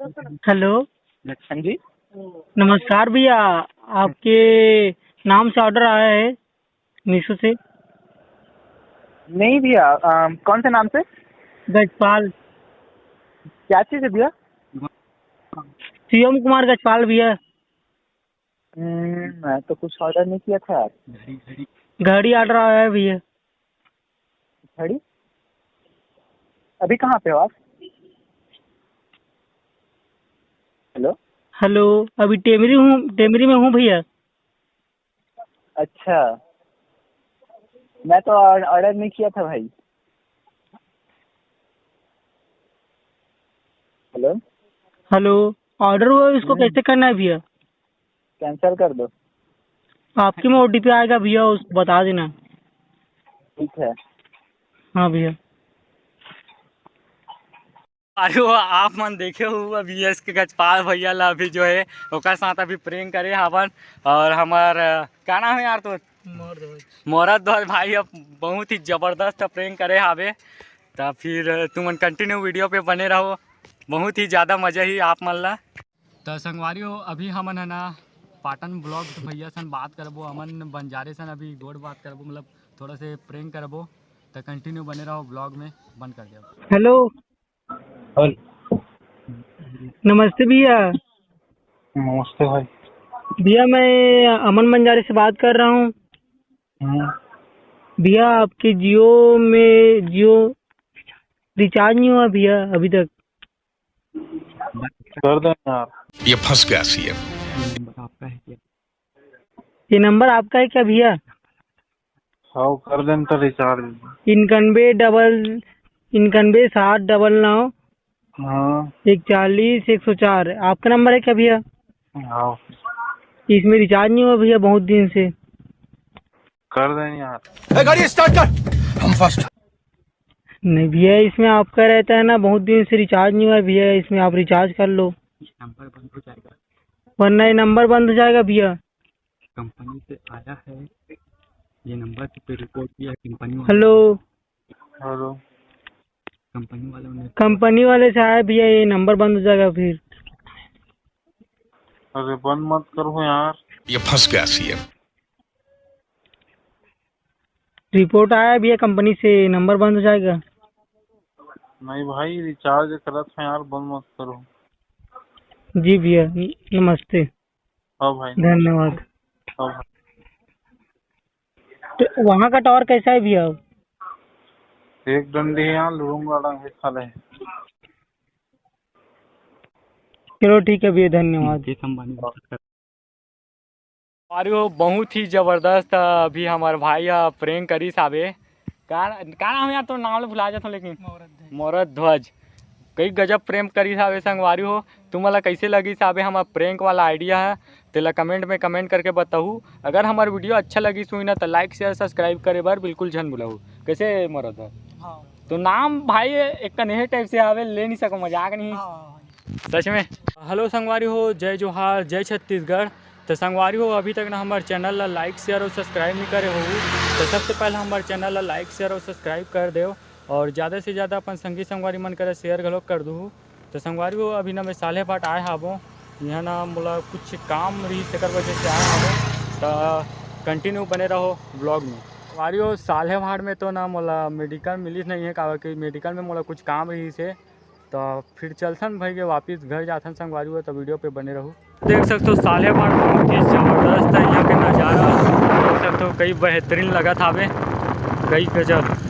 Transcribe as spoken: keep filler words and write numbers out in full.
Hello. हाँ जी। नमस्कार भैया, आपके नाम से ऑर्डर आया है मीशो से। नहीं भैया, अम, कौन से नाम से? गजपाल। क्या चीज़ है भैया? शिवम कुमार गजपाल भैया। हम्म, मैं तो कुछ ऑर्डर नहीं किया था यार। घड़ी ऑर्डर आया है भैया। घड़ी? अभी कहाँ पे हो आप? हेलो? हेलो, अभी टेमरी हूँ, टेमरी में हूँ भैया। अच्छा, मैं तो ऑर्डर नहीं किया था भाई। हेलो? हेलो, ऑर्डर हुआ, इसको हम्म। कैसे करना है भैया? कैंसिल कर दो। आपके में ओटीपी आएगा भैया, उसको बता देना। ठीक है। हाँ भैया। अरे वो आप मन देखे हो, अभी एस के गजपाल भैया ला अभी जो है ओकर साथ अभी प्रैंक करे हावन। और हमार, अ, का नाम है यार तोर? मोरध्वज। मोरध्वज भाई अब बहुत ही जबरदस्त प्रैंक करे हावे। त फिर तुमन कंटिन्यू वीडियो पे बने रहो, बहुत ही ज़्यादा मज़ा ही आप मन ला। त संगवारी हो, अभी हमन है ना पाटन ब्लॉग भैया सन बात करबो, अमन बंजारे सन अभी गोड़ बात करबो, मतलब थोड़ा से प्रैंक करबो। त कंटिन्यू बने रहो ब्लॉग में, बंद कर दो। हेलो। हेलो। नमस्ते भैया। नमस्ते भाई। भैया, मैं अमन बंजारे से बात कर रहा हूँ। हम्म। भैया, आपके जियो में, जियो रिचार्ज नहीं हुआ भैया अभी तक। कर देना यार। ये फंस गया सीएम। ये नंबर आपका है क्या भैया? हाँ, कर देना तो रिचार्ज। इक्यानवे डबल, इक्यानवे सात डबल नौ हाँ। इकतालीस एक सौ चार, आपका नंबर है क्या भैया? हाँ। इसमें रिचार्ज नहीं हुआ भैया बहुत दिन से। कर देंगे यार। ए, गाड़ी स्टार्ट कर, हम फर्स्ट। नहीं भैया, इसमें आपका रहता है ना, बहुत दिन से रिचार्ज नहीं हुआ है भैया, इसमें आप रिचार्ज कर लो। नंबर बंद हो जाएगा। वरना ये नंबर बंद हो जाएगा भैया। कंपनी से आया है, ये नंबर पे रिपोर्ट किया है कंपनी वाले। हेलो। हेलो। कंपनी वालों ने कंपनी वाले से आया भैया, ये नंबर बंद हो जाएगा फिर। अरे बंद मत करो यार। ये फंस गया सीएम। रिपोर्ट आया भैया कंपनी से, नंबर बंद हो जाएगा। नहीं भाई, रिचार्ज करत है यार, बंद मत करो। जी भैया, नमस्ते। हाँ भाई। धन्यवाद। हाँ भाई। तो वहाँ का टावर कैसा है भैया? एक डंडी है यहाँ, लुड़ूंगा डंग है साले। चलो ठीक है भैया, धन्यवाद। मुकेश अंबानी। अरे वो बहुत ही जबरदस्त, अभी हमार भाई ह प्रैंक करिस हावे। का, का नाम है यार? तो नाम ले भुला जात हो, लेकिन मोरत ध्वज। मोरत ध्वज। कई गजब प्रैंक करिस हावे संगवारी हो। तुमन ला कैसे लगिस हावे हमर प्रैंक वाला आइडिया है, तेला कमेंट में कमेंट करके बताहू। अगर हमार वीडियो अच्छा लगिस होही ना, तो लाइक, शेयर, सब्सक्राइब करे बर बिल्कुल झन भुलाहू। कैसे मोरत ध्वज? हाँ। तो नाम भाई एक कनेहे टाइप से आवे, ले नहीं सको, मजाक नहीं। हाँ। सच में। हेलो संगवारी हो, जय जोहार, जय छत्तीसगढ़। तो संगवारी हो, अभी तक ना हमारे चैनल ला लाइक, शेयर और सब्सक्राइब नहीं करे हो, तो सबसे पहले हमारे चैनल ला लाइक, शेयर और सब्सक्राइब कर देव और ज़्यादा से ज़्यादा अपन संगी संगवारी मन करे शेयर घलो कर दूहू। तो संगवारी हो, अभी ना मैं साल्हेभाट आए हाबो, यहाँ ना मोला कुछ काम रही, तेकर वजह से आए हाबो। तो कंटिन्यू बने रहो ब्लॉग में। संगवारी हो, साल्हेभाट में तो ना मोला मेडिकल मिलिस नहीं है, काबर कि मेडिकल में मोला कुछ काम रही से। तो फिर चलथन भाई के वापिस घर जाथन संगवारी हो, तो वीडियो पे बने रहू। देख सकते हो साल्हेभाट बहुत ही जबरदस्त है यहाँ के नज़ारा, देख सकते हो कई बेहतरीन लगत हावे, कई गजब।